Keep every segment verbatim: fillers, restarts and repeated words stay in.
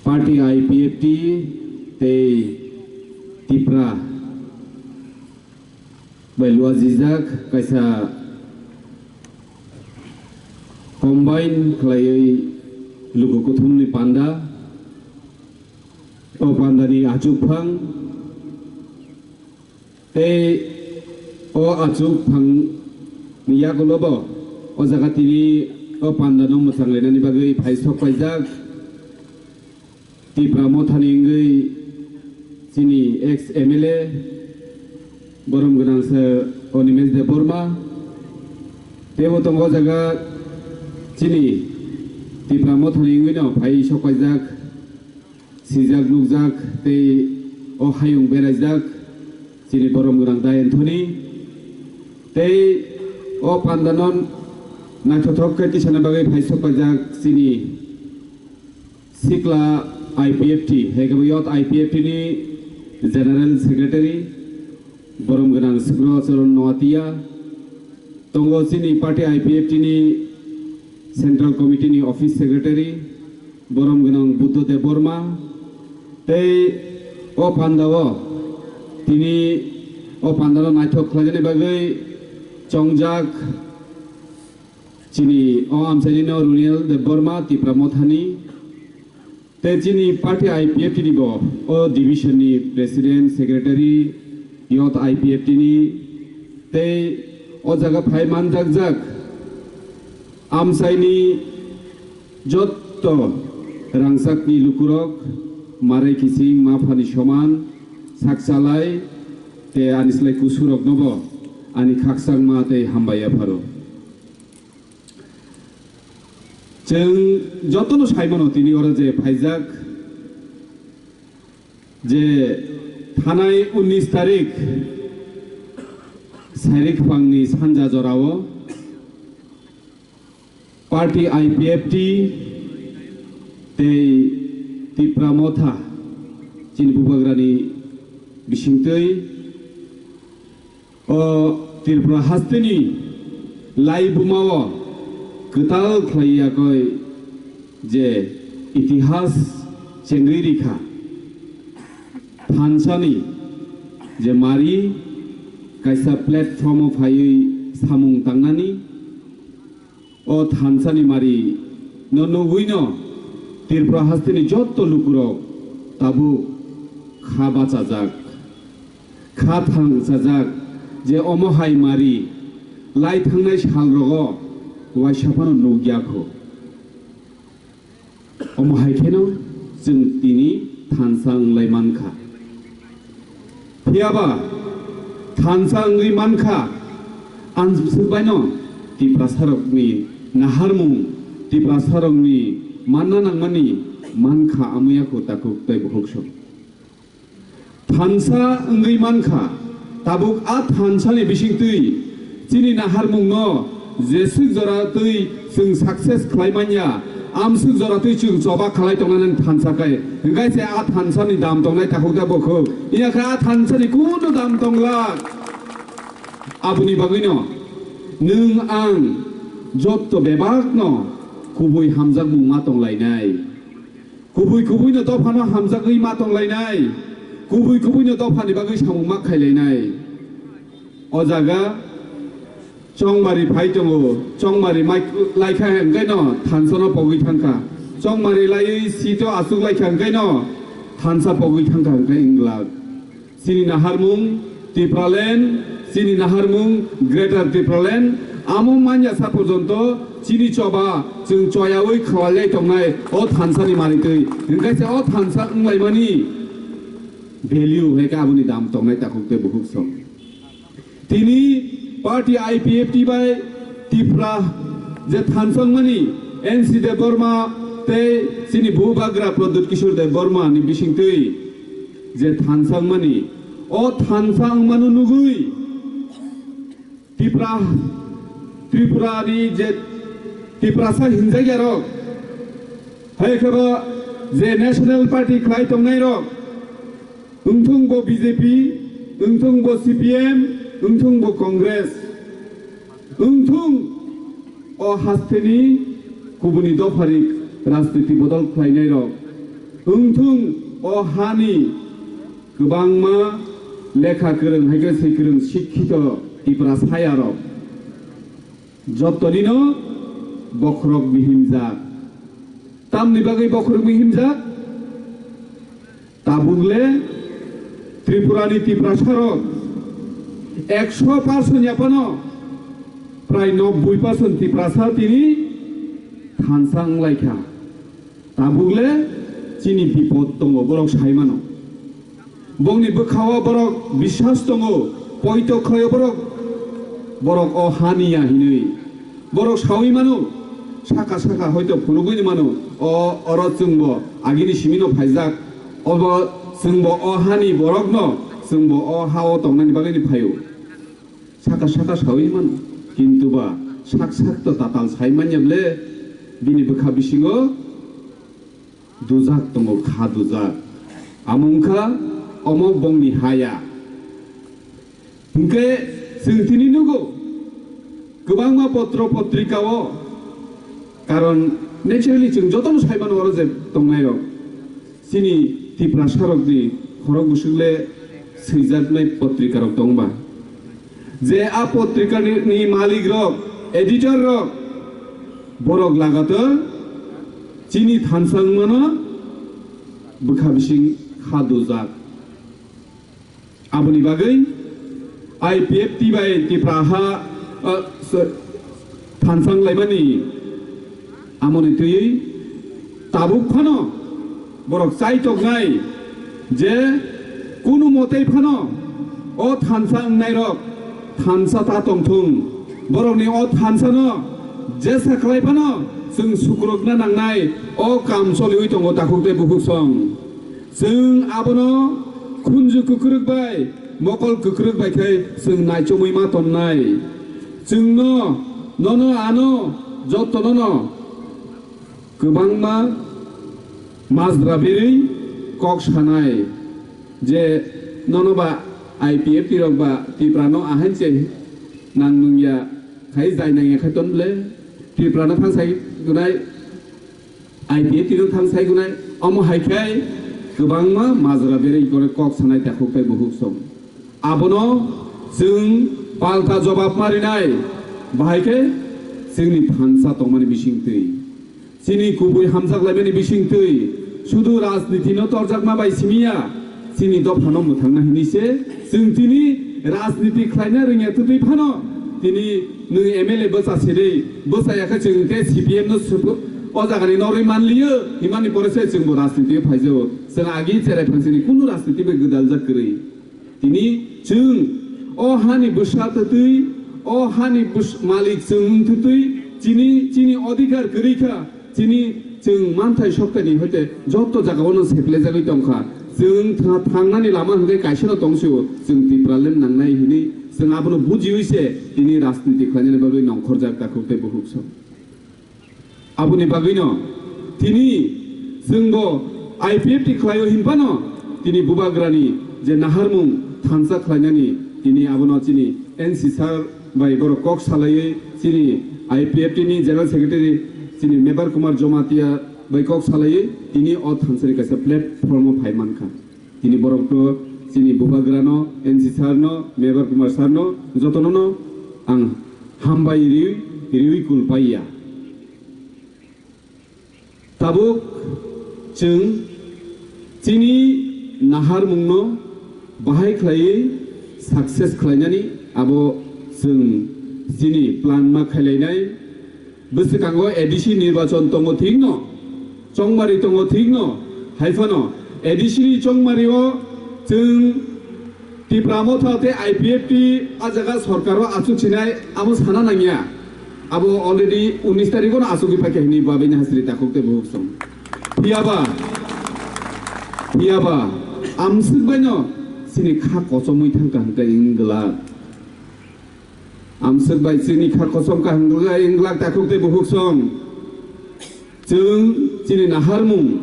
Party I P F T tei Tipra bai luajijak kaisa combine khlaiwi luku kuthumni panda. O pandani achukphang tei o achukphang ni yagulo bo o jaga tini o pandano mwchang lainani bagwi phai sok paijak. Tipra Mothani wngwi chini ex M L A borom gwnang se Animesh Debbarma. Teibo tongo o jaga chini Tipra Mothani wngwino phai sok paijak, sijak nukjak tei o hayung beraijak chini borom gwnang Dai Anthony. Tei o pandano naithothok khe tisana bagwi phai sok paijak chini Sikla I P F T, hai khe bo Youth I P F T ni General Secretary, borom gwnang Sukro Charan Noatia, tongo chini party I P F T ni Central Committee ni Office Secretary, borom gwnang Buddha Debbarma, tei o pandao tini o pandano naithok khlainani bagwi chongjak, chini o amchaini no Runiyal Debbarma Tipra Mothani, tei chini party I P F T ni bo o division ni president, secretary, youth I P F T ni, tei o jaga phai manjakjak amchaini jotto rangchakni lukurok, marai kiching maphani soman sak chalai, tei ani slai kusurokno bo ani khakchangma tei hambai yapharo. Chwng jotono saimano tini oro je phaijak je thanai unnish tarik Sairikphangni sanja jorao party I P F T tei Tipra Motha chini bubagrani bisingtwi o Tripura hasteni laibumao kwtal khlai yakoi je itihas chengri rikha, thansani je mari kaisa platform o phaiwi samung tangnani, o thansani mari no nugwino Tripura hasteni jotto lukurok tabuk kha bachajak, kha thangchajak je omo hai mari lai thangnai salrogo waisa phano nukya kho. Omo hai kheno chwng tini thansa wnglai mankha. Phiyaba thansa wngwi mankha, ang swkbaino Tiprasarokni naharmung, Tiprasarokni manna nangmani mankha, amuya kho takhuk tei bukhuk song. Thansa wngwi mankha, tabuk a thansani bisingtwi chini naharmungno jeswk joratwi chwng success khlai manya, amswk joratwi chwng choba khlai tongnani thansa kai. Hwnkhe se a thansani dam tongnai takhuk da bukhuk. Iya khe a thansani kunu dam tongla. Aboni bagwino nwng ang jotto bebakno kubui hamjakmung ma tonglainai. Kubui kubuino dophano hamjagwi ma tonglainai, kubui kubuino dophani bagwi samung ma khailainai. O jaga chongmari phai tongo, chongmari mai laikha hwnkhe no thansano pogwi thangkha, chongmari laiwi sito asuk laikha hwnkhe no thansa pogwi thangkha hwnkhe wng glak. Chini naharmung Tipraland, chini naharmung Greater Tipraland, amo manya sa porjonto chini choba chwng choyawi khwlailai tongnai o thansani manitwi. Hwnkhe se o thansa wnglaimani value hai khe aboni dam tongnai takhuk tei bukhuk song. Tini party I P F T bai Tipra je thansa wngmani N C Debbarma tei chini bubagra Pradyut Kishore Debbarma ni bisingtwi je thansa wngmani, o thansa wngmano nugwi Tipra, Tripura ni je Tiprasa hinjakya rok, hai khe bo je National Party khlai tongnai rok, wngthung bo B J P, wngthung bo C P M, wngthung bo Congress, wngthung o hasteni kubuni dophari rajniti bodol khlainai rok, Wngthung o hani kwbangma lekha kwrwng hai khe swi kwrwng sikkito Tiprasarok jottonino bokhorok bihimjak. Tamni bagwi bokhorok bihimjak? Tabuk le Tripurani Tiprasarok ekso percent ni aphano prai nobboi percent Tiprasa tini thansa wng lai kha. Tabuk le chini bipod tongo, borok sai mano. Bongni bwkhao borok biswas tongo, poito khlaio borok, borok o hani ya hinwi. Borok saui mano, saka saka hoito phunugwi mano, o oro chwngbo agini simino phaijak, obo chwngbo o hani borokno, chwngbo o hao tongnani bagwini phaio. Saka saka saui mano, kintu ba sak sak to tatal sai manya ble, bini bwkha bisingo dujak tongo, kha dujak. Amo wngkha omo bongni haya. Hinkhe chwng tini nugo kwbangma potro potrikao, karon naturally chwng jotono sai mano oro je tongnairok. Chini Tiprasarokni khorok bwswk le swijaknai potrikarok tong ba? Je a potrikani, ni malik rok, editor rok, borok lagator chini thansa wngmano bwkha bising kha dujak. Aboni bagwi I P F T bai Tipra ha, uh, s-, thansa wng laimani amoni twiwi tabuk phano borok chai toknai je kunu motei phano o thansa wngnairok thansa ta tongthung, borokni o thansano jesa khlai phano chwng sukrukna nangnai, o kam choliwi tongo takhuk tei bukhuk song. Chwng abono khunju kwkrwk bai, mokol kwkrwk bai khe chwng naichomwi ma tonnai. Chwngno, nono, ano, jotonono kwbangma majra berwi kok sanai je nono ba I P F T rok ba Tiprano ahain se nang nungya khai jai nangya khai ton ble Tiprano thang sai gunai, I P F T no thang sai gunai, omo hai khai kwbangma majra berwi kore kok sanai takhuk tei bukhuk song. Abono chwng palta jobab ma rinai, bahai khe chwngni thansa tongmani bising twi, chini kubui hamjak laimani bising twi, sudu rajniti no torjakma bai simi ya, chini dophano mwthangna hinwi se chwng tini rajniti khlaina rwngya twtwi phano tini nwng M L A bwsa sirwi bwsa ya khe chwng khe C P M no swphu-, o jagani norwi manliyo himani pore se chwngbo rajniti o phaijago. Chwng agi cherai phansini kunu rajniti bai gwdaljak kwrwi. Tini chwng o hani bwsa twtwi, o hani bwsa malik chwng wng twtwi, chini, chini odhikar kwrwi kha, chini chwng manthai sokthai ni hoite joto jaga o no seplejagwi tong kha. Chwng tha-, thangnani lama hwnkhe kaisa no tong sio, chwng Tipraland nangnai hinwi chwng abono bujiwi se tini rajniti khlainani bagwi nongkhorjak takhuk tei bukhuk song. Aboni bagwino tini chwngbo I P F T khlaio hinphano tini bubagrani je naharmung thansa khlainani tini abono chini N C sir bai borok kok salaiwi chini I P F T ni General Secretary chini Mebar Kumar Jamatia bai kok salaiwi tini o thansani kaisa platform o phai mankha. Tini borok to chini bubagrano, N C sir no, Mebar Kumar sir no, jotono no ang hambai riwi, riwi kulpaiya. Tabuk chwng chini naharmungno bahai khlaiwi success khlainani abo chwng chini plan ma khailainai. Bwswkango A D C nirbachon tongo thikno, chongmari tongo thikno, haiphano A D C ni chongmario chwng Tipra Motha tei I P F T a jaga sorkaro achuk sinai abo sana nangya. Abo already unis tarikh no achugwi paikha hwnwi babini hasri takhuk tei buhuk song. Phiyaba, phiyaba, amswk baino chini kha kochomwi thangkha hwnkhe wng glak. Amswk bai chini kha kosom kaham glak, glak takhuk tei buhuk song. Chwng chini naharmung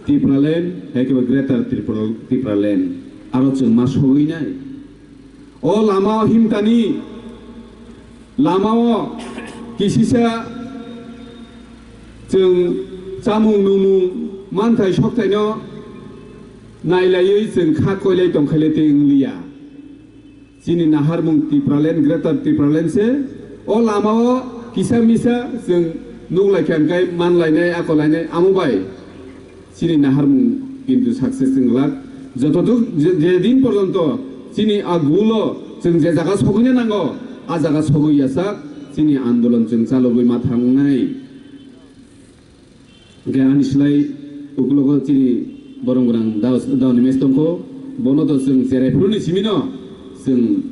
Tipraland, hai khe Greater Tripura, Tipraland. Aro chwng ma sogwi nai. O lama o himtani, lama o kisisa chwng chamung nungmung, Manthai sokthai no nailaiwi chwng kha koilai tongkhaile tei wngliya. Chini naharmung Tipraland, Greater Tipraland se. O lama o kisa misa chwng nuklaikha hwnkhe manlainai, akolainai amo bai chini naharmung kintu success wng glak. Jototuk je, je din porjonto chini a goal o chwng je jaga sogwina nango, a jaga sogwi yachak chini andolon chwng chalogwi ma thangnai. Hwnkhe ani slai uklogo chini borom gwnang Dao, Daoni mes tongkho, bono to chwng cherai phuruni simino chwng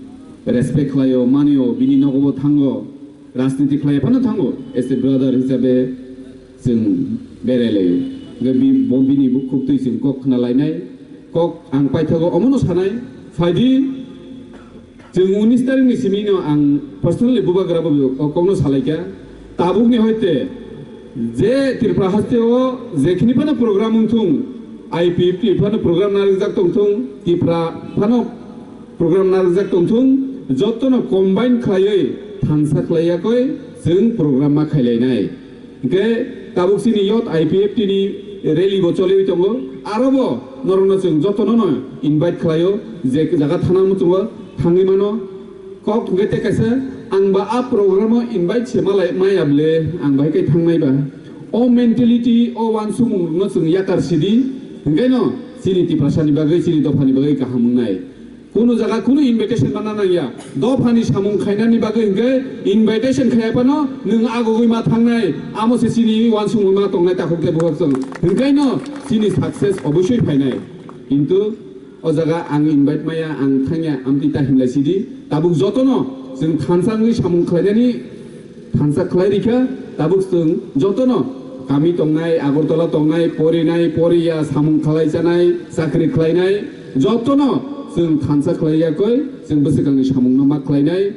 respect khlaio, manio, bini nogobo thango, rajniti khlai phano thango, as a brother hisabe chwng berai laio. Hwnkhe bi-, bo bini bukhuk twi chwng kok khna lainai, kok ang paithago omono sanai, phaidi. Chwng unis tarikni simino ang personally bubagra bo o kokno salaikha. Tabukni hoite je Tripura haste o jekhini phano program wngthung, I P F T phano program narwkjak tongthung, Tripura phano program narwkjak tongthung, jotono combine khlaiwi thansa khlaiyakoi chwng program ma khailainai. Hwnkhe tabuk chini youth I P F T ni rally bo choliwi tongo. Aro bo norokno chwng jotono no invite khlaio, je jaga thana muchungo thangwi mano. Kok hwnkhe tei kaisa, ang ba a program o invite se malai maya ble, ang bahai khe thangnai ba. O mentality, o uansukmung no chwng yakar sidi, hwnkhe no chini Tiprasa ni bagwi, chini dopha ni bagwi kaham wngnai. Kunu jaga kunu invitation mana nangya. Dophani samung khainani bagwi hwnkhe invitation khaiya phano nwng agugwi ma thangnai. Amo se chini uansukmung ma tongnai takhuk tei bukhuk chwng. Hwnkhe no chini success obosoi phainai. Kintu o jaga ang invite maya, ang thangya, amtwi ta himlai sidi. Tabuk jotono chwng thansa wngwi samung khlainani thansa khlai rikha, tabuk chwng jotono kami tongnai, Agartala tongnai, porinai, poriya, samung khlai chanai, chakri khlainai, jotono chwng thansa khlai yakoi, chwng bwswkangni samungno ma khlainai.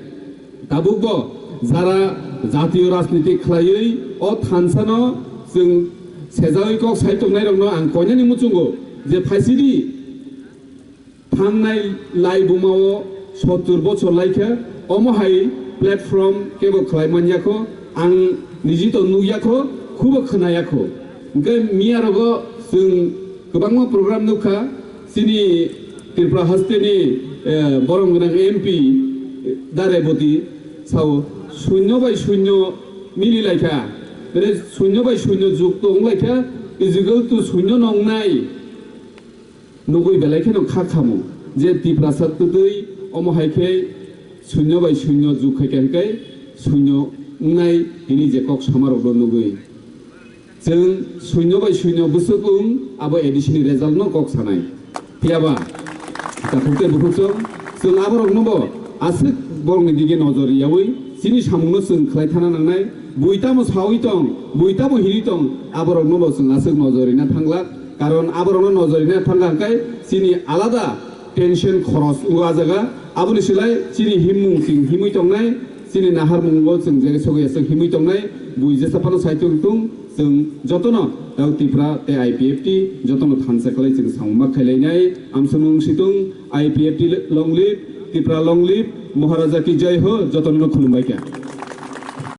Tabukbo jara jatiyo rajniti khlaiwi o thansano chwng sejawi kok sai tongnairokno ang koinani muchungo je phaisidi. Thangnai lai bumao sottur bochor laikha, omo hai platform kebo khlai manyakho, ang niji to nukyakho, khubo khwnayakho. Hwnkhe miyarogo chwng kwbangma program nukha, chini Tripura hasteni, eh, borom gwnang M P Dareboti sao, sunyo bai sunyo mili laikha, bere sunyo bai sunyo jukto wng laikha, is equal to sunyo no wngnai. Nugui belai kheno kha khamu je Tiprasa twtwi omo hai khe sunyo bai sunyo jug khai khe hwnkhe sunyo wngnai hini je kok samarokno nugui. Chwng sunyo bai sunyo bwswk wng abo A D C ni result no kok sanai. Phiyaba takhuk tei bukhuk chwng, chwng aborokno bo aswk borokni dige nojor riyaui chini samungno chwng khlai thana nangnai. Bui tamo saui tong, bui tamo hini tong, aborokno bo chwng aswk nojor rina thanglak. Karon aborokno nojor rina thangkha hwnkhe chini alada tension khoros wngo a jaga. Aboni silai chini himmung chwng himwi tongnai, chini naharmungo chwng je sogwi aswk himwi tongnai, bui jesa phano sai tong tung, chwng jotono tei Tripura tei I P F T jotono thansa khlai chwng samung ma khailainai. Amswngmung situng, I P F T long live, Tripura long live, Maharaja ki jai ho, jotono khulumbai kha.